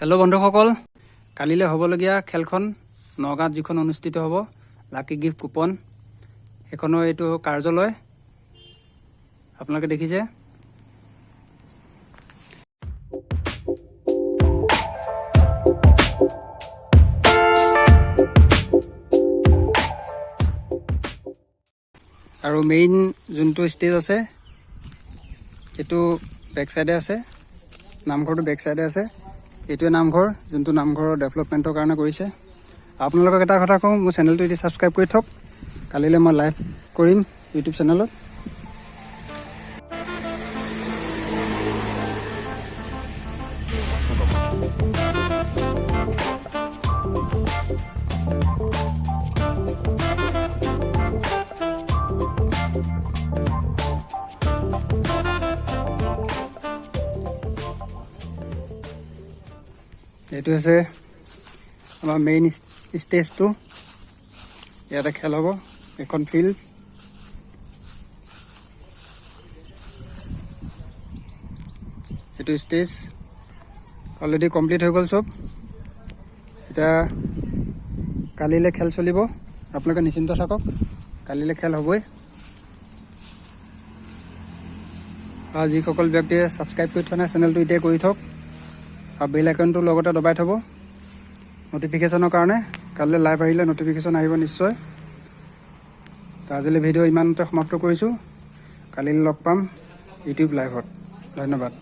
Hello' বন্ধুসকল, কালিলৈ হ'বলগীয়া খেলখন নগাঁৱত যিখন অনুষ্ঠিত হ'ব লাকি গিফ্ট কুপন, সেইখনৰ এইটো কাৰ্যালয় আপোনালোকে দেখিছে। আৰু মেইন যোনটো ষ্টেজ আছে, সেইটো বেক চাইডে আছে। নামঘৰটো বেক চাইডে আছে। এইটোৱে নামঘৰ, যোনটো নামঘৰৰ ডেভেলপমেণ্টৰ কাৰণে কৰিছে। আপোনালোকক এটা কথা কওঁ, মোৰ চেনেলটো এতিয়া ছাবস্ক্ৰাইব কৰি থওক। কালিলৈ মই লাইভ কৰিম ইউটিউব চেনেলত। এইটো হৈছে আমাৰ মেইন ষ্টেজটো। ইয়াতে খেল হ'ব। এখন ফিল্ড। এইটো ষ্টেজ অলৰেডি কমপ্লিট হৈ গ'ল চব। এতিয়া কালিলৈ খেল চলিব। আপোনালোকে নিশ্চিন্ত থাকক, কালিলৈ খেল হ'বই। আৰু যিসকল ব্যক্তিয়ে ছাবস্ক্ৰাইব কৰি থোৱা নাই, চেনেলটো এতিয়াই কৰি থওক আৰু বেল আইকনটো লগতে দবাই থ'ব নটিফিকেশ্যনৰ কাৰণে। কালিলৈ লাইভ আহিলে নটিফিকেশ্যন আহিব নিশ্চয়। তো আজিলৈ ভিডিঅ' ইমানতে সমাপ্ত কৰিছোঁ। কালিলৈ লগ পাম ইউটিউব লাইভত। ধন্যবাদ।